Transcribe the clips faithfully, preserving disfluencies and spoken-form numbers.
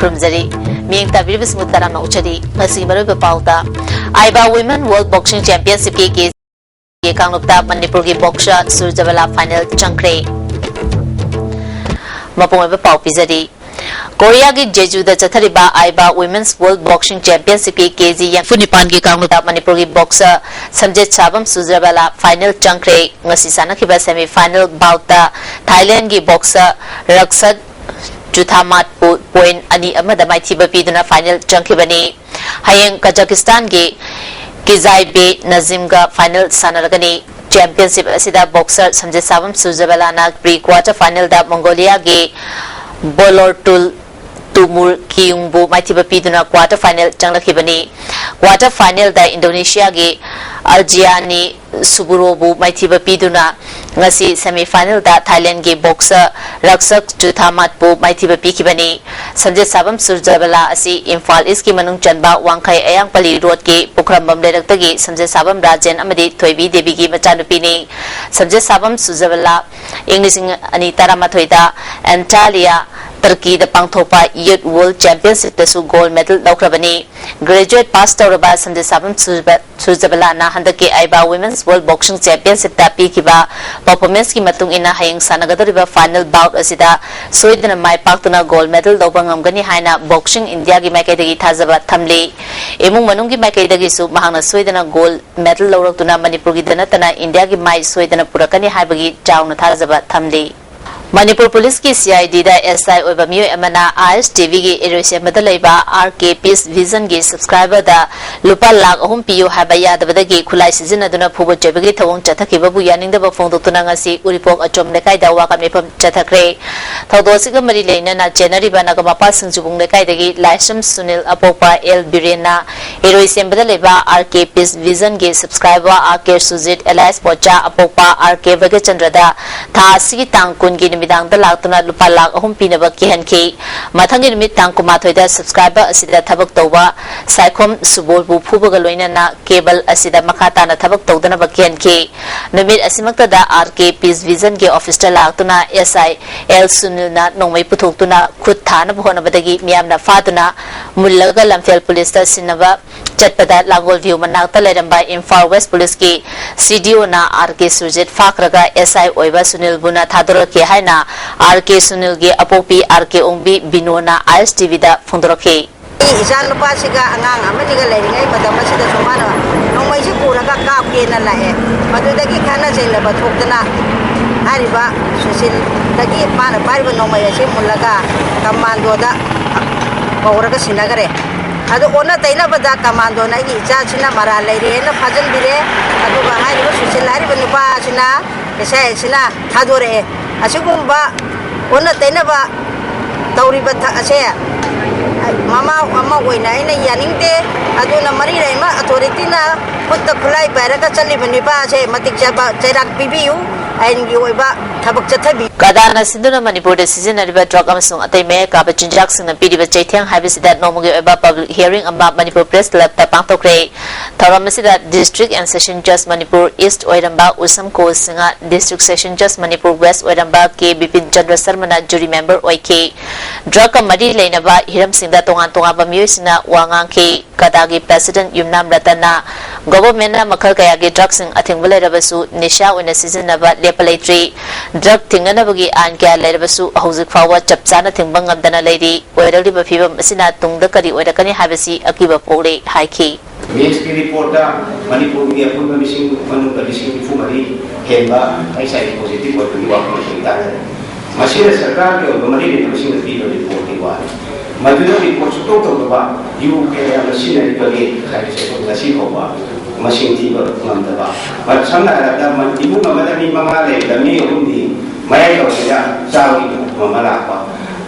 ꯈꯨꯔꯨꯝꯖꯔꯤ꯫ ꯃꯤꯠꯌꯦꯡ ꯇꯥꯕꯤꯔꯤꯕꯁꯤꯡꯕꯨ ꯇꯔꯥꯝꯅ ꯑꯣꯛꯆꯔꯤ꯫ ꯉꯁꯤꯒꯤ ꯃꯔꯨꯑꯣꯏꯕ ꯄꯥꯎꯗ, ꯑꯥꯏꯕꯥ Women World Boxing Championship ꯀꯤ ꯀꯦ ꯖꯤ ꯀꯥꯡꯂꯨꯞꯇ ꯃꯅꯤꯄꯨꯔꯒꯤ boxer ꯁꯨꯔꯖꯕꯂꯥ final ꯆꯪꯈ꯭ꯔꯦ꯫ ꯃꯄꯨꯡ ꯑꯣꯏꯕ ꯄꯥꯎ ꯄꯤꯖꯔꯤ꯫ ꯀꯣꯔꯤꯌꯥꯒꯤ ꯖꯦꯖꯨꯗ ꯆꯠꯊꯔꯤꯕ ꯑꯥꯏꯕꯥ Women's World Boxing Championship ꯀꯤ ꯀꯦ ꯖꯤ ꯌꯥꯡꯐꯨ ꯅꯤꯄꯥꯟꯒꯤ ꯀꯥꯡꯂꯨꯞꯇ ꯃꯅꯤꯄꯨꯔꯒꯤ boxer ꯁꯝꯖꯦꯠ ꯁꯥꯕꯝ ꯁꯨꯔꯖꯕꯂꯥ final ꯆꯪꯈ꯭ꯔꯦ꯫ ꯉꯁꯤ ꯁꯥꯟꯅꯈꯤꯕ semi final bout ꯇ ꯊꯥꯏꯂꯦꯟꯒꯤ boxer ꯔꯛꯁꯠ ꯆꯨꯊꯥꯃꯥꯠꯄꯨ point ꯑꯅꯤ ꯑꯃꯗ ꯃꯥꯏꯊꯤꯕ ꯄꯤꯗꯨꯅ final ꯆꯪꯈꯤꯕꯅꯤ꯫ ꯍꯌꯦꯡ ꯀꯖꯥꯀꯤꯁꯇꯥꯟꯒꯤ ꯀꯤꯖꯥꯏꯕꯦ ꯅꯖꯤꯝꯒ final ꯁꯥꯟꯅꯔꯒꯅꯤ꯫ Championship ꯑꯁꯤꯗ boxer ꯁꯝꯖꯦꯠ ꯁꯥꯕꯝ ꯁꯨꯔꯖꯕꯂꯥꯅ pre quarter final ꯗ ꯃꯣꯡꯒꯣꯂꯤꯌꯥꯒꯤ ꯕꯣꯂꯣꯔꯇꯨꯜ ꯇꯨꯃꯨꯔ ꯀꯤꯌꯨꯡꯕꯨ ꯃꯥꯏꯊꯤꯕ ꯄꯤꯗꯨꯅ quarter final ꯆꯪꯂꯛꯈꯤꯕꯅꯤ꯫ Quarter final ꯗ ꯏꯟꯗꯣꯅꯦꯁꯤꯌꯥꯒꯤ ꯑꯜꯖꯤꯌꯥꯅꯤ ꯁꯨꯕꯨꯔꯣꯕꯨ ꯃꯥꯏꯊꯤꯕ ꯄꯤꯗꯨꯅ ꯉꯁꯤ semi final ꯗ ꯊꯥꯏꯂꯦꯟꯒꯤ boxer ꯔꯛꯁꯛ ꯆꯨꯊꯥꯃꯥꯠꯄꯨ ꯃꯥꯏꯊꯤꯕ ꯄꯤꯈꯤꯕꯅꯤ꯫ ꯁꯝꯖꯦꯠ ꯁꯥꯕꯝ ꯁꯨꯔꯖꯕꯂꯥ ꯑꯁꯤ ꯏꯝꯐꯥꯜ East ꯀꯤ ꯃꯅꯨꯡ ꯆꯟꯕ ꯋꯥꯡꯈꯩ ꯑꯌꯥꯡꯄꯜꯂꯤ road ꯀꯤ ꯄꯨꯈ꯭ꯔꯝꯕꯝ ꯂꯩꯔꯛꯇꯒꯤ ꯁꯝꯖꯦꯠ ꯁꯥꯕꯝ ꯔꯥꯖꯦꯟ ꯑꯃꯗꯤ ꯊꯣꯏꯕꯤ ꯗꯦꯕꯤꯒꯤ ꯃꯆꯥꯅꯨꯄꯤꯅꯤ꯫ ꯁꯝꯖꯦꯠ ꯁꯥꯕꯝ ꯁꯨꯔꯖꯕꯂꯥ ꯏꯪ ꯂꯤꯁꯤꯡ ꯑꯅꯤ ꯇꯔꯥꯃꯥꯊꯣꯏꯗ ꯑꯦꯟꯇꯥꯂꯤꯌꯥ, ꯇꯔꯀꯤꯗ ꯄꯥꯡꯊꯣꯛꯄ Youth World Championship ꯇꯁꯨ gold medal ꯂꯧꯈ꯭ꯔꯕꯅꯤ꯫ Graduate pass ꯇꯧꯔꯕ ꯁꯝꯖꯦꯠ ꯁꯥꯕꯝ ꯁꯨꯔꯖꯕ-, ꯁꯨꯔꯖꯕꯂꯥꯅ ꯍꯟꯗꯛꯀꯤ ꯑꯥꯏꯕꯥ Women's World Boxing Championship ꯇ ꯄꯤꯈꯤꯕ performance ꯀꯤ ꯃꯇꯨꯡ ꯏꯟꯅ ꯍꯌꯦꯡ ꯁꯥꯟꯅꯒꯗꯧꯔꯤꯕ final bout ꯑꯁꯤꯗ ꯁꯣꯏꯗꯅ ꯃꯥꯏ ꯄꯥꯛꯇꯨꯅ gold medal ꯂꯧꯕ ꯉꯝꯒꯅꯤ ꯍꯥꯏꯅ Boxing India ꯒꯤ ꯃꯥꯏꯀꯩꯗꯒꯤ ꯊꯥꯖꯕ ꯊꯝꯂꯤ꯫ ꯏꯃꯨꯡ ꯃꯅꯨꯡꯒꯤ ꯃꯥꯏꯀꯩꯗꯒꯤꯁꯨ ꯃꯍꯥꯛꯅ ꯁꯣꯏꯗꯅ gold medal ꯂꯧꯔꯛꯇꯨꯅ ꯃꯅꯤꯄꯨꯔꯒꯤꯗ ꯅꯠꯇꯅ ꯏꯟꯗꯤꯌꯥꯒꯤ ꯃꯥꯏ ꯁꯣꯏꯗꯅ ꯄꯨꯔꯛꯀꯅꯤ ꯍꯥꯏꯕꯒꯤ ꯆꯥꯎꯅ ꯊꯥꯖꯕ ꯊꯝꯂꯤ꯫ ꯃꯅꯤꯄꯨꯔ ꯄꯨꯂꯤꯁꯀꯤ C I D the S I ꯑꯣꯏꯕ ꯃꯤꯑꯣꯏ ꯑꯃꯅ ꯑꯥꯏ ꯑꯦꯁ ꯇꯤ ꯚꯤ ꯒꯤ ꯏꯔꯣꯏꯁꯦꯝꯕꯗ ꯂꯩꯕ R K Peace Vision ꯒꯤ subscriber ꯗ ꯂꯨꯄꯥ ꯂꯥꯈ ꯑꯍꯨꯝ ꯄꯤꯌꯨ ꯍꯥꯏꯕ ꯌꯥꯗꯕꯗꯒꯤ ꯈꯨꯠꯂꯥꯏ ꯁꯤꯖꯤꯟꯅꯗꯨꯅ ꯐꯨꯕ ꯆꯩꯕꯒꯤ ꯊꯧꯑꯣꯡ ꯆꯠꯊꯈꯤꯕꯕꯨ ꯌꯥꯅꯤꯡꯗꯕ ꯐꯣꯡꯗꯣꯛꯇꯨꯅ ꯉꯁꯤ ꯎꯔꯤꯄꯣꯛ ꯑꯆꯣꯝ ꯂꯩꯀꯥꯏꯗ ꯋꯥꯀꯠ ꯃꯤꯐꯝ ꯆꯠꯊꯈ꯭ꯔꯦ꯫ ꯊꯧꯗꯣꯛ ꯑꯁꯤꯒ ꯃꯔꯤ ꯂꯩꯅꯅ ꯆꯦꯟꯅꯔꯤꯕ ꯅꯒꯥꯃꯄꯥꯜ ꯁꯤꯡꯖꯨꯕꯨꯡ ꯂꯩꯀꯥꯏꯗꯒꯤ ꯂꯥꯏꯁ꯭ꯔꯝ ꯁꯨꯅꯤꯜ ꯑꯄꯣꯛꯄ ꯑꯦꯜ ꯕꯤꯔꯦꯟꯅ ꯏꯔꯣꯏꯁꯦꯝꯕꯗ ꯂꯩꯕ R K Peace Vision ꯒꯤ subscriber R K Sujit alias ꯕꯣꯆꯥ ꯑꯄꯣꯛꯄ R K ꯚꯒꯆꯟꯗ꯭ꯔꯗ ꯊꯥ ꯑꯁꯤꯒꯤ ꯇꯥꯡ ꯀꯨꯟꯒꯤ ꯅꯨꯃꯤꯠ ꯅꯨꯃꯤꯗꯥꯡꯗ ꯂꯥꯛꯇꯨꯅ ꯂꯨꯄꯥ ꯂꯥꯈ ꯑꯍꯨꯝ ꯄꯤꯅꯕ ꯀꯤꯍꯟꯈꯤ꯫ ꯃꯊꯪꯒꯤ ꯅꯨꯃꯤꯠ ꯇꯥꯡ ꯀꯨꯟꯃꯥꯊꯣꯏꯗ subscriber ꯑꯁꯤꯗ ꯊꯕꯛ ꯇꯧꯕ ꯁꯥꯏꯈꯣꯝ ꯁꯨꯕꯣꯜꯕꯨ ꯐꯨꯕꯒ ꯂꯣꯏꯅꯅ cable ꯑꯁꯤꯗ ꯃꯈꯥ ꯇꯥꯅ ꯊꯕꯛ ꯇꯧꯗꯅꯕ ꯀꯤꯍꯟꯈꯤ꯫ ꯅꯨꯃꯤꯠ ꯑꯁꯤꯃꯛꯇꯗ R K Peace Vision ꯒꯤ office ꯇ ꯂꯥꯛꯇꯨꯅ S I L ꯁꯨꯅꯤꯜꯅ ꯅꯣꯡꯃꯩ ꯄꯨꯊꯣꯛꯇꯨꯅ ꯈꯨꯠ ꯊꯥꯅꯕ ꯍꯣꯠꯅꯕꯗꯒꯤ ꯃꯤꯌꯥꯝꯅ ꯐꯥꯗꯨꯅ ꯃꯨꯜꯂꯒ ꯂꯝꯐꯦꯜ police ꯇ ꯁꯤꯟꯅꯕ ꯆꯠꯄꯗ ꯂꯥꯡꯒꯣꯜ view ꯃꯅꯥꯛꯇ ꯂꯩꯔꯝꯕ ꯏꯝꯐꯥꯜ West police ꯀꯤ C D O ꯅ R K Surjit ꯐꯥꯈ꯭ꯔꯒ S I ꯑꯣꯏꯕ ꯁꯨꯅꯤꯜꯕꯨꯅ ꯊꯥꯗꯣꯔꯛꯈꯤ ꯍꯥꯏꯅ R K ꯁꯨꯅꯤꯜꯒꯤ ꯑꯄꯣꯛꯄꯤ R K Ongbi ꯕꯤꯅꯣꯅ I S T V ꯗ ꯐꯣꯡꯗꯣꯔꯛꯈꯤ꯫ ꯑꯩ ꯏꯆꯥ ꯅꯨꯄꯥꯁꯤꯒ ꯑꯉꯥꯡ ꯑꯃꯅꯤꯒ ꯂꯩꯔꯤꯉꯩ ꯃꯇꯝ ꯑꯁꯤꯗꯁꯨ ꯃꯥꯅ ꯅꯣꯡꯃꯩꯁꯤ ꯄꯨꯔꯒ ꯀꯥꯞꯀꯦꯅ ꯂꯥꯛꯑꯦ꯫ ꯃꯗꯨꯗꯒꯤ ꯈꯠꯅ ꯆꯩꯅꯕ ꯊꯣꯛꯇꯅ ꯍꯥꯏꯔꯤꯕ ꯁꯨꯁꯤꯜꯗꯒꯤ ꯃꯥꯅ ꯄꯥꯏꯔꯤꯕ ꯅꯣꯡꯃꯩ ꯑꯁꯤ ꯃꯨꯜꯂꯒ ꯀꯃꯥꯟꯗꯣꯗ ꯀꯧꯔꯒ ꯁꯤꯟꯅꯈꯔꯦ꯫ ꯑꯗꯨ ꯑꯣꯟꯅ ꯇꯩꯅꯕꯗ ꯀꯃꯥꯟꯗꯣꯅ ꯑꯩꯒꯤ ꯏꯆꯥꯁꯤꯅ ꯃꯔꯥꯜ ꯂꯩꯔꯦꯅ ꯐꯥꯖꯤꯟꯕꯤꯔꯦ꯫ ꯑꯗꯨꯒ ꯍꯥꯏꯔꯤꯕ ꯁꯨꯁꯤꯜ ꯍꯥꯏꯔꯤꯕ ꯅꯨꯄꯥ ꯑꯁꯤꯅ, ꯑꯦꯁ ꯑꯥꯏ ꯑꯁꯤꯅ ꯊꯥꯗꯣꯔꯛꯑꯦ꯫ ꯑꯁꯤꯒꯨꯝꯕ ꯑꯣꯟꯅ ꯇꯩꯅꯕ ꯇꯧꯔꯤꯕ ꯊ-, ꯑꯁꯦ ꯃꯃꯥ ꯑꯃ ꯑꯣꯏꯅ ꯑꯩꯅ ꯌꯥꯅꯤꯡꯗꯦ꯫ ꯑꯗꯨꯅ ꯃꯔꯤ ꯂꯩꯅꯕ ꯑꯣꯊꯣꯔꯤꯇꯤꯅ ꯈꯨꯠꯇ ꯈꯨꯠꯂꯥꯏ ꯄꯥꯏꯔꯒ ꯆꯠꯂꯤꯕ ꯅꯤꯄꯥ ꯑꯁꯦ ꯃꯇꯤꯛ ꯆꯥꯕ ꯆꯩꯔꯥꯛ ꯄꯤꯕꯤꯌꯨ, ꯑꯥꯏꯟꯒꯤ ꯑꯣꯏꯕ ꯊꯕꯛ ꯆꯠꯊꯕꯤꯌꯨ꯫ ꯀꯗꯥꯅ ꯁꯤꯟꯗꯨꯅ ꯃꯅꯤꯄꯨꯔꯗ ꯁꯤꯖꯤꯟꯅꯔꯤꯕ drug ꯑꯃꯁꯨꯡ ꯑꯇꯩ ꯃꯌꯦꯛ ꯀꯥꯕ ꯆꯤꯟꯖꯥꯛꯁꯤꯡꯅ ꯄꯤꯔꯤꯕ ꯆꯩꯊꯦꯡ ꯍꯥꯏꯕꯁꯤꯗ ꯅꯣꯡꯃꯒꯤ ꯑꯣꯏꯕ public hearing ꯑꯃ ꯃꯅꯤꯄꯨꯔ Press Club ꯇ ꯄꯥꯡꯊꯣꯛꯈ꯭ꯔꯦ꯫ ꯊꯧꯔꯝ ꯑꯁꯤꯗ District and Session Judge Manipur East ꯑꯣꯏꯔꯝꯕ ꯎꯁꯝ ꯀꯣ Singh, District Session Judge Manipur West ꯑꯣꯏꯔꯝꯕ ꯀꯦ ꯕꯤꯄꯤꯟ ꯆꯟꯗ꯭ꯔ ꯁꯔꯃꯅ jury member ꯑꯣꯏꯈꯤ꯫ Drug ꯀ ꯃꯔꯤ ꯂꯩꯅꯕ ꯍꯤꯔꯝꯁꯤꯡꯗ ꯇꯣꯉꯥꯟ ꯇꯣꯉꯥꯟꯕ ꯃꯤꯑꯣꯏꯁꯤꯡꯅ ꯋꯥ ꯉꯥꯡꯈꯤ꯫ ꯀꯗꯥꯒꯤ President ꯌꯨꯝꯅꯥꯝ ꯔꯇꯟꯅ government ꯅ ꯃꯈꯜ ꯀꯌꯥꯒꯤ drug ꯁꯤꯡ ꯑꯊꯤꯡꯕ ꯂꯩꯔꯕꯁꯨ ꯅꯤꯁꯥ ꯑꯣꯏꯅ ꯁꯤꯖꯤꯟꯅꯕ ꯂꯦꯞꯄ ꯂꯩꯇ꯭ꯔꯤ꯫ Drug ꯊꯤꯡꯅꯅꯕꯒꯤ ꯑꯥꯏꯟ ꯀꯌꯥ ꯂꯩꯔꯕꯁꯨ ꯍꯧꯖꯤꯛ ꯐꯥꯎꯕ ꯆꯞ ꯆꯥꯅ ꯊꯤꯡꯕ ꯉꯝꯗꯅ ꯂꯩꯔꯤ꯫ ꯑꯣꯏꯔꯛꯂꯤꯕ ꯐꯤꯕꯝ ꯑꯁꯤꯅ ꯇꯨꯡꯗ ꯀꯔꯤ ꯑꯣꯏꯔꯛꯀꯅꯤ ꯍꯥꯏꯕꯁꯤ ꯑꯀꯤꯕ ꯄꯣꯛꯂꯦ ꯍꯥꯏꯈꯤ꯫ ꯃꯤꯝꯁꯀꯤ ꯔꯤꯄꯣꯔꯠꯇ ꯃꯅꯤꯄꯨꯔꯒꯤ ꯑꯄꯨꯟꯕ ꯃꯤꯁꯤꯡ ꯃꯅꯨꯡꯗ ꯂꯤꯁꯤꯡ ꯅꯤꯐꯨ ꯃꯔꯤ ꯍꯦꯟꯕ ꯑꯩꯆ ꯑꯥꯏ ꯚꯤ ꯄꯣꯖꯤꯇꯤꯚ ꯑꯣꯏꯕꯒꯤ ꯋꯥꯐꯝ ꯑꯁꯤ ꯇꯥꯟꯅꯔꯦ꯫ ꯃꯁꯤꯅ ꯁꯔꯀꯥꯔꯒꯤ ꯑꯣꯏꯕ ꯃꯔꯤ ꯂꯩꯅꯕꯁꯤꯡꯅ ꯄꯤꯕ ꯔꯤꯄꯣꯔꯠꯀꯤ ꯋꯥꯅꯤ꯫ ꯃꯗꯨꯗ ꯔꯤꯄꯣꯔꯠ ꯁꯨꯛꯇꯧ ꯇꯧꯗꯕ, ꯌꯨ ꯀꯌꯥ ꯌꯥꯝꯅ ꯁꯤꯖꯤꯟꯅꯔꯤꯕꯒꯦ ꯍꯥꯏꯕꯁꯦ ꯑꯩꯈꯣꯏ ꯉꯁꯤ ꯐꯥꯎꯕ ꯃꯁꯤꯡ ꯊꯤꯕ ꯉꯝꯗꯕ꯫ ꯃ-, ꯁꯝꯅ ꯍꯥꯏꯔꯕꯗ, ꯃ-, ꯏꯃꯨꯡ ꯑꯃꯗ ꯃꯤ ꯃꯉꯥ ꯂꯩꯕꯗ ꯃꯤ ꯑꯍꯨꯝꯗꯤ ꯃꯌꯥꯏ ꯇꯧꯕꯗ ꯆꯥꯕꯒꯤ ꯐꯤꯚꯝ ꯑꯃ ꯂꯥꯛꯄ꯫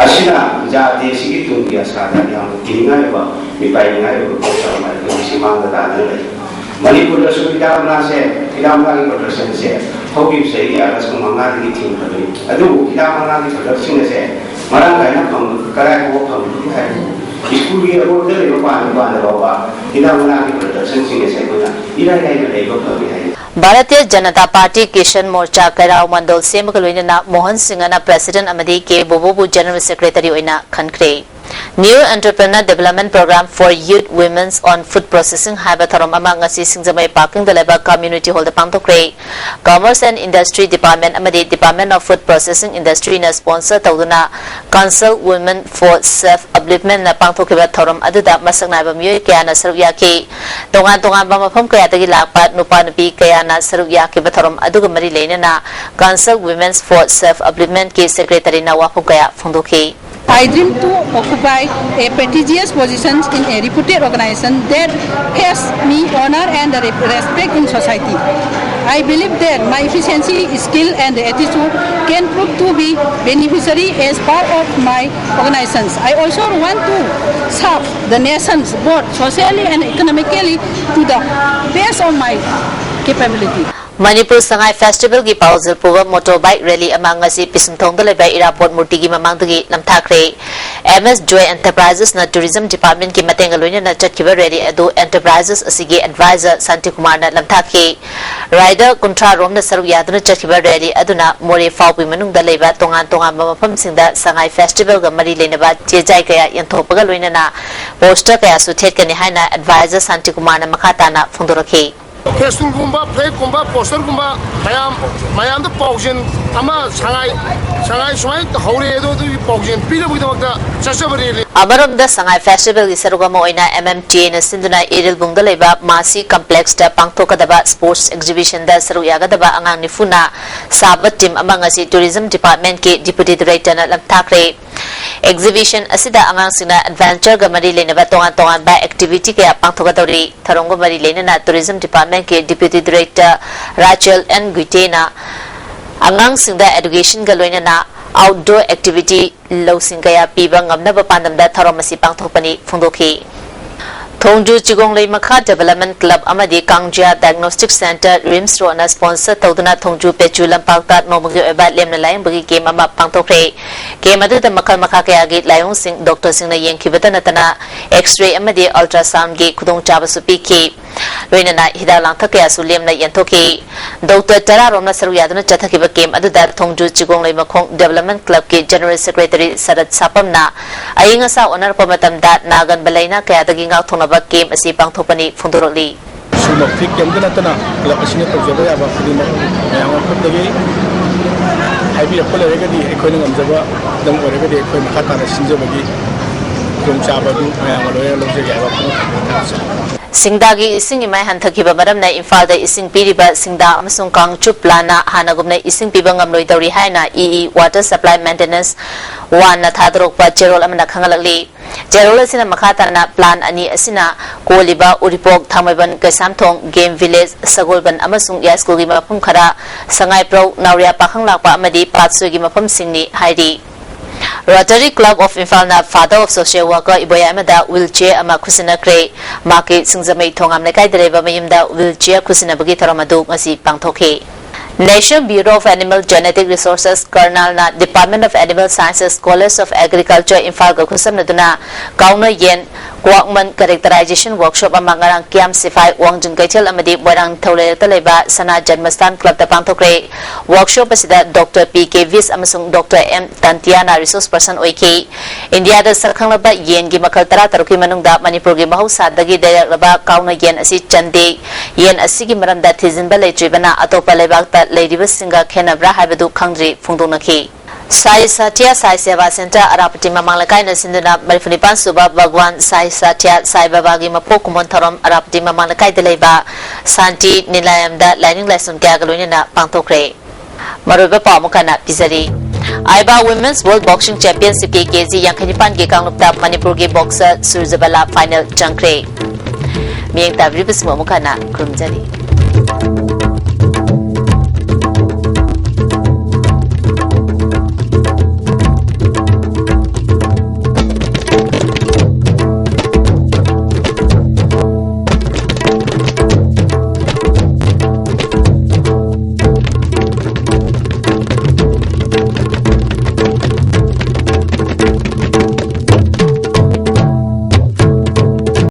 ꯑꯁꯤꯅ ꯖꯥꯇꯤ ꯑꯁꯤꯒꯤ ꯇꯨꯡꯒꯤ ꯑꯁꯥꯗ ꯌꯥꯝꯅ ꯀꯤꯅꯤꯡꯉꯥꯏ ꯑꯣꯏꯕ, ꯃꯤꯄꯥꯏꯅꯤꯡꯉꯥꯏ ꯑꯣꯏꯕ ꯄꯣꯠꯁꯛ ꯑꯃ ꯑꯩꯈꯣꯏ ꯉꯁꯤ ꯃꯥꯡꯗ ꯇꯥꯗꯨꯅ ꯂꯩ꯫ ꯃꯅꯤꯄꯨꯔꯗꯁꯨ ꯍꯤꯗꯥꯛ ꯃꯅꯥꯁꯦ, ꯍꯤꯗꯥꯛ ꯃꯅꯥꯒꯤ ꯄ꯭ꯔꯗꯛꯁꯟꯁꯦ ꯍꯧꯈꯤꯕ ꯆꯍꯤ ꯑꯥꯒꯁ ꯀꯨꯟ ꯃꯉꯥꯗꯒꯤ ꯊꯤꯡꯈ꯭ꯔꯕꯅꯤ꯫ ꯑꯗꯨꯕꯨ ꯍꯤꯗꯥꯛ ꯃꯅꯥꯒꯤ ꯄ꯭ꯔꯗꯛꯁꯤꯡ ꯑꯁꯦ ꯃꯔꯥꯡ ꯀꯥꯏꯅ ꯐꯪꯕ, ꯀꯗꯥꯏ ꯐꯥꯎꯕ ꯐꯪꯕꯒꯦ ꯍꯥꯏꯕꯕꯨ ꯁ꯭ꯀꯨꯜꯒꯤ ꯑꯀꯣꯏꯕꯗ ꯂꯩꯕ ꯄꯥꯟꯕ ꯄꯥꯟꯗꯕ ꯐꯥꯎꯕ ꯍꯤꯗꯥꯛ ꯃꯅꯥꯒꯤ ꯄ꯭ꯔꯗꯛꯁꯟꯁꯤꯡ ꯑꯁꯦ ꯑꯩꯈꯣꯏꯅ ꯏꯔꯥꯏ ꯂꯥꯏꯅ ꯂꯩꯕ ꯐꯪꯉꯤ ꯍꯥꯏ꯫ ꯚꯥꯔꯇꯤꯌ ꯖꯅꯇꯥ ꯄꯥꯔꯇꯤ ꯀꯤꯁꯟ ꯃꯣꯔꯆꯥ ꯀꯩꯔꯥꯎ ꯃꯟꯗꯣꯜ ꯁꯦꯝꯕꯒ ꯂꯣꯏꯅꯅ ꯃꯣꯍꯟ ꯁꯤꯡꯍꯅ ꯄ꯭ꯔꯦꯁꯤꯗꯦꯟꯠ ꯑꯃꯗꯤ ꯀꯦ ꯕꯣꯕꯣꯕꯨ ꯖꯦꯅꯔꯦꯜ ꯁꯦꯀ꯭ꯔꯦꯇꯔꯤ ꯑꯣꯏꯅ ꯈꯟꯈ꯭ꯔꯦ꯫ New Entrepreneur Development Program for Youth Women's on Food Processing ꯍꯥꯏꯕ ꯊꯧꯔꯝ ꯑꯃ ꯉꯁꯤ ꯁꯤꯡꯖꯃꯩ ꯄꯥꯔꯀꯤꯡꯗ ꯂꯩꯕ ꯀꯝꯃ꯭ꯌꯨꯅꯤꯇꯤ ꯍꯣꯜꯗ ꯄꯥꯡꯊꯣꯛꯈ꯭ꯔꯦ꯫ Commerce and Industry Department ꯑꯃꯗꯤ Department of Food Processing Industryꯅ sponsor ꯇꯧꯗꯨꯅ Council Women for Self Upliftmentꯅ ꯄꯥꯡꯊꯣꯛꯈꯤꯕ ꯊꯧꯔꯝ ꯑꯗꯨꯗ ꯃꯁꯛ ꯅꯥꯏꯕ ꯃꯤꯑꯣꯏ ꯀꯌꯥꯅ ꯁꯔꯨꯛ ꯌꯥꯈꯤ꯫ ꯇꯣꯉꯥꯟ ꯇꯣꯉꯥꯟꯕ ꯃꯐꯝ ꯀꯌꯥꯗꯒꯤ ꯂꯥꯛꯄ ꯅꯨꯄꯥ ꯅꯨꯄꯤ ꯀꯌꯥꯅ ꯁꯔꯨꯛ ꯌꯥꯈꯤꯕ ꯊꯧꯔꯝ ꯑꯗꯨꯒ ꯃꯔꯤ ꯂꯩꯅꯅ Council Women's for Self Upliftmentꯀꯤ ꯁꯦꯀ꯭ꯔꯦꯇꯔꯤꯅ ꯋꯥꯐꯝ ꯀꯌꯥ ꯐꯣꯡꯗꯣꯛꯈꯤ꯫ I dream to occupy a prestigious position in a reputed organization that pays me honor and re- respect in society. I believe that my efficiency, skill, and attitude can prove to be beneficiary as part of my organizations. I also want to serve the nations both socially and economically to the best of my capability. Manipur Sangai ꯐꯦꯁꯇꯤꯚꯦꯜꯒꯤ ꯄꯥꯎꯖꯦꯜ ꯄꯨꯕ motor bike rally ꯑꯃ ꯉꯁꯤ ꯄꯤꯁꯨꯝꯊꯣꯡꯗ ꯂꯩꯕ ꯏꯔꯥꯕꯣꯠ ꯃꯨꯔꯇꯤꯒꯤ ꯃꯃꯥꯡꯗꯒꯤ ꯅꯝꯊꯥꯈ꯭ꯔꯦ꯫ M ꯑꯦꯁ ꯖꯣꯏ ꯑꯦꯟꯇꯔꯄ꯭ꯔꯥꯏꯖꯦꯁꯅ tourism ꯗꯤꯄꯥꯔꯠꯃꯦꯟꯠꯀꯤ ꯃꯇꯦꯡꯒ ꯂꯣꯏꯅꯅ ꯆꯠꯈꯤꯕ rally ꯑꯗꯨ ꯑꯦꯟꯇꯔꯄ꯭ꯔꯥꯏꯖꯦꯁ ꯑꯁꯤꯒꯤ ꯑꯦꯗꯚꯥꯏꯖꯔ ꯁꯥꯟꯇꯤꯀꯨꯃꯥꯔꯅ ꯂꯝꯊꯥꯈꯤ꯫ ꯔꯥꯏꯗꯔ ꯀꯨꯟꯊ꯭ꯔꯥ ꯔꯣꯝꯅ ꯁꯔꯨꯛ ꯌꯥꯗꯨꯅ ꯆꯠꯈꯤꯕ ꯔꯦꯂꯤ ꯑꯗꯨꯅ ꯃꯣꯔꯦ ꯐꯥꯎꯒꯤ ꯃꯅꯨꯡꯗ ꯂꯩꯕ ꯇꯣꯉꯥꯟ ꯇꯣꯉꯥꯟꯕ ꯃꯐꯝꯁꯤꯡꯗ ꯁꯉꯥꯏ ꯐꯦꯁꯇꯤꯚꯦꯜꯒ ꯃꯔꯤ ꯂꯩꯅꯕ ꯆꯦꯖꯥꯏ ꯀꯌꯥ ꯌꯦꯟꯊꯣꯛꯄꯒ ꯂꯣꯏꯅꯅ ꯄꯣꯁꯇꯔ ꯀꯌꯥꯁꯨ ꯊꯦꯠꯀꯅꯤ ꯍꯥꯏꯅ ꯑꯦꯗꯚꯥꯏꯖꯔ ꯁꯥꯟꯇꯤꯀꯨꯃꯥꯔꯅ ꯃꯈꯥ ꯇꯥꯅ ꯐꯣꯡꯗꯣꯔꯛꯈꯤ꯫ ꯐꯦꯁꯇꯨꯜꯒꯨꯝꯕ, ꯐ꯭ꯂꯦꯒꯀꯨꯝꯕ, ꯄꯣꯁꯇꯔꯒꯨꯝꯕ ꯃꯌꯥꯝ, ꯃꯌꯥꯝꯗ ꯄꯥꯎꯖꯦꯜ ꯑꯃ ꯁꯉꯥꯏ, ꯁꯉꯥꯏ ꯁꯨꯃꯥꯏꯅ ꯍꯧꯔꯦ ꯑꯗꯣ ꯑꯗꯨꯒꯤ ꯄꯥꯎꯖꯦꯜ ꯄꯤꯅꯕꯒꯤꯗꯃꯛꯇ ꯆꯠꯆꯕꯅꯤ꯫ ꯑꯃꯔꯣꯝꯗ ꯁꯉꯥꯏ ꯐꯦꯁꯇꯤꯚꯦꯜꯒꯤ ꯁꯔꯨꯛ ꯑꯃ ꯑꯣꯏꯅ ꯑꯦꯝ ꯑꯦꯝ ꯇꯤ ꯑꯦꯅ ꯁꯤꯟꯗꯨꯅ ꯏꯔꯤꯜꯕꯨꯡꯗ ꯂꯩꯕ ꯃꯥꯁꯤ ꯀꯝꯄ꯭ꯂꯦꯛꯁꯇ ꯄꯥꯡꯊꯣꯛꯀꯗꯕ ꯁ꯭ꯄꯣꯔꯠꯁ ꯑꯦꯛꯖꯤꯕꯤꯁꯟꯗ ꯁꯔꯨꯛ ꯌꯥꯒꯗꯕ ꯑꯉꯥꯡ ꯅꯤꯐꯨꯅ ꯁꯥꯕ ꯇꯤꯝ ꯑꯃ ꯉꯁꯤ ꯇꯨꯔꯤꯖꯝ ꯗꯤꯄꯥꯔꯠꯃꯦꯟꯠꯀꯤ ꯗꯤꯄꯨꯇꯤ ꯗꯤꯔꯦꯛꯇꯔꯅ ꯂꯝꯊꯥꯈ꯭ꯔꯦ꯫ ꯑꯦꯛꯖꯤꯕꯤꯁꯟ ꯑꯁꯤꯗ ꯑꯉꯥꯡꯁꯤꯡꯅ ꯑꯦꯗꯚꯦꯟꯆꯔꯒ ꯃꯔꯤ ꯂꯩꯅꯕ ꯇꯣꯉꯥꯟ ꯇꯣꯉꯥꯟꯕ ꯑꯦꯛꯇꯤꯚꯤꯇꯤ ꯀꯌꯥ ꯄꯥꯡꯊꯣꯛꯀꯗꯧꯔꯤ꯫ ꯊꯧꯔꯝꯒ ꯃꯔꯤ ꯂꯩꯅꯅ ꯇꯨꯔꯤꯖꯝ ꯗꯤꯄꯥꯔꯠꯃꯦꯟꯠꯀꯤ ꯗꯤꯄꯨꯇꯤ ꯗꯤꯔꯦꯛꯇꯔ ꯔꯥꯆꯦꯜ ꯑꯦꯟ ꯒꯨꯏꯇꯦꯅ ꯑꯉꯥꯡꯁꯤꯡꯗ ꯑꯦꯗꯨꯀꯦꯁꯟꯒ ꯂꯣꯏꯅꯅ ꯑꯥꯎꯠꯗꯣꯔ ꯑꯦꯛꯇꯤꯚꯤꯇꯤ ꯂꯧꯁꯤꯡ ꯀꯌꯥ ꯄꯤꯕ ꯉꯝꯅꯕ ꯄꯥꯟꯗꯝꯗ ꯊꯧꯔꯝ ꯑꯁꯤ ꯄꯥꯡꯊꯣꯛꯄꯅꯤ ꯐꯣꯡꯗꯣꯛꯈꯤ꯫ ꯊꯣꯡꯖꯨ ꯆꯤꯒꯣꯡꯂꯩ ꯃꯈꯥ Development Club ꯑꯃꯗꯤ ꯀꯥꯡꯖꯤꯌꯥ Diagnostic Centre, RIMS Roadꯅ sponsor ꯇꯧꯗꯨꯅ ꯊꯣꯡꯖꯨ ꯄꯦꯆꯨ ꯂꯝꯄꯥꯛꯇ ꯅꯣꯡꯃꯒꯤ ꯑꯣꯏꯕ ꯂꯦꯝꯅ ꯂꯥꯌꯦꯡꯕꯒꯤ camp ꯑꯃ ꯄꯥꯡꯊꯣꯛꯈ꯭ꯔꯦ꯫ Camp ꯑꯗꯨꯗ ꯃꯈꯜ ꯃꯈꯥ ꯀꯌꯥꯒꯤ ꯂꯥꯏꯑꯣꯡꯁꯤꯡ doctorꯁꯤꯡꯅ ꯌꯦꯡꯈꯤꯕꯇ ꯅꯠꯇꯅ X-ray ꯑꯃꯗꯤ ultrasoundꯒꯤ ꯈꯨꯗꯣꯡꯆꯥꯕꯁꯨ ꯄꯤꯈꯤ꯫ ꯂꯣꯏꯅꯅ ꯍꯤꯗꯥꯛ ꯂꯥꯡꯊꯛ ꯀꯌꯥꯁꯨ ꯂꯦꯝꯅ ꯌꯦꯟꯊꯣꯛꯈꯤ꯫ Doctor ꯇꯔꯥ ꯔꯣꯝꯅ ꯁꯔꯨꯛ ꯌꯥꯗꯨꯅ ꯆꯠꯊꯈꯤꯕ camp ꯑꯗꯨꯗ ꯊꯣꯡꯖꯨ ꯆꯤꯒꯣꯡꯂꯩ ꯃꯈꯣꯡ Development Clubꯀꯤ General Secretary ꯁꯔꯠ ꯁꯥꯄꯝꯅ ꯑꯏꯪ ꯑꯁꯥ ꯑꯣꯟꯅꯔꯛꯄ ꯃꯇꯝꯗ ꯅꯥꯒꯟꯕ ꯂꯥꯏꯅꯥ ꯀꯌꯥꯗꯒꯤ ꯉꯥꯛꯊꯣꯛꯅꯕ camp ꯑꯁꯤ ꯄꯥꯡꯊꯣꯛꯄꯅꯤ ꯐꯣꯡꯗꯣꯔꯛꯂꯤ꯫ ꯁꯨꯃꯛꯇꯤ ꯀꯩꯝꯇ ꯅꯠꯇꯅ club ꯑꯁꯤꯅ ꯇꯧꯖꯕ ꯌꯥꯕ ꯈꯨꯗꯤꯡꯃꯛ ꯃꯌꯥꯝ ꯈꯨꯠꯇꯒꯤ ꯍꯥꯏꯕꯤꯔꯛꯄ ꯂꯩꯔꯒꯗꯤ ꯑꯩꯈꯣꯏꯅ ꯉꯝꯖꯕ ꯑꯗꯨꯝ ꯑꯣꯏꯔꯒꯗꯤ ꯑꯩꯈꯣꯏ ꯃꯈꯥ ꯇꯥꯅ ꯁꯤꯟꯖꯕꯒꯤ ꯈꯨꯗꯣꯡꯆꯥꯕ ꯑꯗꯨ ꯃꯌꯥꯝꯒ ꯂꯣꯏꯅꯅ ꯂꯧꯖꯒꯦ ꯍꯥꯏꯕ ꯋꯥꯐꯝ ꯊꯝꯖꯒꯦ꯫ ꯁꯤꯡꯗꯥꯒꯤ ꯏꯁꯤꯡ ꯏꯃꯥꯏ ꯍꯟꯊꯈꯤꯕ ꯃꯔꯝꯅ ꯏꯝꯐꯥꯜꯗ ꯏꯁꯤꯡ ꯄꯤꯔꯤꯕ ꯁꯤꯡꯗꯥ ꯑꯃꯁꯨꯡ ꯀꯥꯡꯆꯨꯞ ꯄ꯭ꯂꯥꯟꯅ ꯍꯥꯟꯅꯒꯨꯝꯅ ꯏꯁꯤꯡ ꯄꯤꯕ ꯉꯝꯂꯣꯏꯗꯧꯔꯤ ꯍꯥꯏꯅ E E Water Supply Maintenance Oneꯅ ꯊꯥꯗꯣꯔꯛꯄ ꯆꯦꯔꯣꯜ ꯑꯃꯅ ꯈꯪꯍꯜꯂꯛꯂꯤ꯫ ꯆꯦꯔꯣꯜ ꯑꯁꯤꯅ ꯃꯈꯥ ꯇꯥꯅ ꯄ꯭ꯂꯥꯟ ꯑꯅꯤ ꯑꯁꯤꯅ ꯀꯣꯜꯂꯤꯕ ꯎꯔꯤꯄꯣꯛ, ꯊꯥꯡꯃꯩꯕꯟ, ꯀꯩꯁꯥꯝꯊꯣꯡ, Game Village, ꯁꯒꯣꯜꯕꯟ ꯑꯃꯁꯨꯡ ꯌꯥꯏꯁ꯭ꯀꯨꯜꯒꯤ ꯃꯐꯝ ꯈꯔ, ꯁꯉꯥꯏꯄ꯭ꯔꯧ, ꯅꯥꯎꯔꯤꯌꯥ ꯄꯥꯈꯪꯂꯥꯛꯄ ꯑꯃꯗꯤ ꯄꯥꯠꯁꯣꯏꯒꯤ ꯃꯐꯝꯁꯤꯡꯅꯤ ꯍꯥꯏꯔꯤ꯫ Rotary Club of Imphalꯅ Father of Social Worker ꯏꯕꯣꯌꯥꯏꯃꯗ wheelchair ꯑꯃ ꯈꯨꯠꯁꯤꯟꯅꯈ꯭ꯔꯦ꯫ ꯃꯍꯥꯛꯀꯤ ꯁꯤꯡꯖꯃꯩ ꯊꯣꯉꯥꯝ ꯂꯩꯀꯥꯏꯗ ꯂꯩꯕ ꯃꯌꯨꯝꯗ wheelchair ꯈꯨꯠꯁꯤꯟꯅꯕꯒꯤ ꯊꯧꯔꯝ ꯑꯗꯨ ꯉꯁꯤ ꯄꯥꯡꯊꯣꯛꯈꯤ꯫ National Bureau of Animal Genetic Resources, ꯀꯔꯅꯥꯜꯅ Department of Animal Sciences, College of Agriculture, ꯏꯝꯐꯥꯜꯒ ꯈꯨꯠꯁꯝꯅꯗꯨꯅ ꯀꯥꯎꯅ ꯌꯦꯟ, ꯀ꯭ꯋꯥꯛꯃꯟ characterization workshop ꯑꯃ ꯉꯔꯥꯡ ꯀꯤꯌꯥꯝ ꯁꯤꯐꯥꯏ, ꯋꯥꯡꯖꯤꯡ ꯀꯩꯊꯦꯜ ꯑꯃꯗꯤ ꯃꯣꯏꯔꯥꯡ ꯅꯤꯡꯊꯧ ꯂꯩꯔꯛꯇ ꯂꯩꯕ ꯁꯅꯥ ꯖꯟꯃꯁꯊꯥꯟ clubꯇ ꯄꯥꯡꯊꯣꯛꯈ꯭ꯔꯦ꯫ Workshop ꯑꯁꯤꯗ Doctor ꯄꯤ ꯀꯦ ꯕꯤꯁ ꯑꯃꯁꯨꯡ Doctor ꯑꯦꯝ ꯇꯟꯇꯤꯌꯥꯅ resource person ꯑꯣꯏꯈꯤ꯫ ꯏꯟꯗꯤꯌꯥꯗ ꯁꯛꯈꯪꯂꯕ ꯌꯦꯟꯒꯤ ꯃꯈꯜ ꯇꯔꯥ ꯇꯔꯨꯛꯀꯤ ꯃꯅꯨꯡꯗ ꯃꯅꯤꯄꯨꯔꯒꯤ ꯃꯍꯧꯁꯥꯗꯒꯤ ꯂꯩꯔꯛꯂꯕ ꯀꯥꯎꯅ ꯌꯦꯟ ꯑꯁꯤ ꯆꯟꯗꯦ꯫ ꯌꯦꯟ ꯑꯁꯤꯒꯤ ꯃꯔꯝꯗ ꯊꯤꯖꯤꯟꯕ ꯂꯩꯇ꯭ꯔꯤꯕꯅ ꯑꯇꯣꯞꯄ ꯂꯩꯕꯥꯛꯇ ꯂꯩꯔꯤꯕꯁꯤꯡꯒ ꯈꯦꯠꯅꯕ꯭ꯔꯥ ꯍꯥꯏꯕꯗꯨ ꯈꯪꯗ꯭ꯔꯤ ꯐꯣꯡꯗꯣꯛꯅꯈꯤ꯫ ꯁꯥꯏ ꯁꯥꯇ꯭ꯌ ꯁꯥꯏ ꯁꯦꯕꯥ ꯁꯦꯟꯇꯔ ꯑꯔꯥꯄꯇꯤ ꯃꯃꯥꯡ ꯂꯩꯀꯥꯏꯅ ꯁꯤꯟꯗꯨꯅ ꯃꯔꯤꯐꯨ ꯅꯤꯄꯥꯟ ꯁꯨꯕ ꯚꯒꯋꯥꯟ ꯁꯥꯏ ꯁꯥꯇ꯭ꯌ ꯁꯥꯏ ꯕꯥꯕꯥꯒꯤ ꯃꯄꯣꯛ ꯀꯨꯝꯑꯣꯟ ꯊꯧꯔꯝ ꯑꯔꯥꯄꯇꯤ ꯃꯃꯥꯡ ꯂꯩꯀꯥꯏꯗ ꯂꯩꯕ ꯁꯥꯟꯇꯤ ꯅꯤꯂꯥꯌꯝꯗ ꯂꯥꯏꯅꯤꯡ ꯂꯥꯏꯁꯣꯟ ꯀꯌꯥꯒ ꯂꯣꯏꯅꯅ ꯄꯥꯡꯊꯣꯛꯈ꯭ꯔꯦ꯫ ꯃꯔꯨꯑꯣꯏꯕ ꯄꯥꯎ ꯑꯃꯨꯛ ꯍꯟꯅ ꯄꯤꯖꯔꯤ꯫ ꯑꯥꯏꯕꯥ Women's World Boxing Championshipꯀꯤ ꯀꯦꯖꯤ ꯌꯥꯡꯈꯩ ꯅꯤꯄꯥꯟꯒꯤ ꯀꯥꯡꯂꯨꯞꯇ ꯃꯅꯤꯄꯨꯔꯒꯤ boxer ꯁꯨꯔꯖꯕꯂꯥ final ꯆꯪꯈ꯭ꯔꯦ꯫ ꯃꯤꯠꯌꯦꯡ ꯇꯥꯕꯤꯔꯤꯕꯁꯤꯡꯕꯨ ꯑꯃꯨꯛ ꯍꯟꯅ ꯈꯨꯔꯨꯝꯖꯔꯤ꯫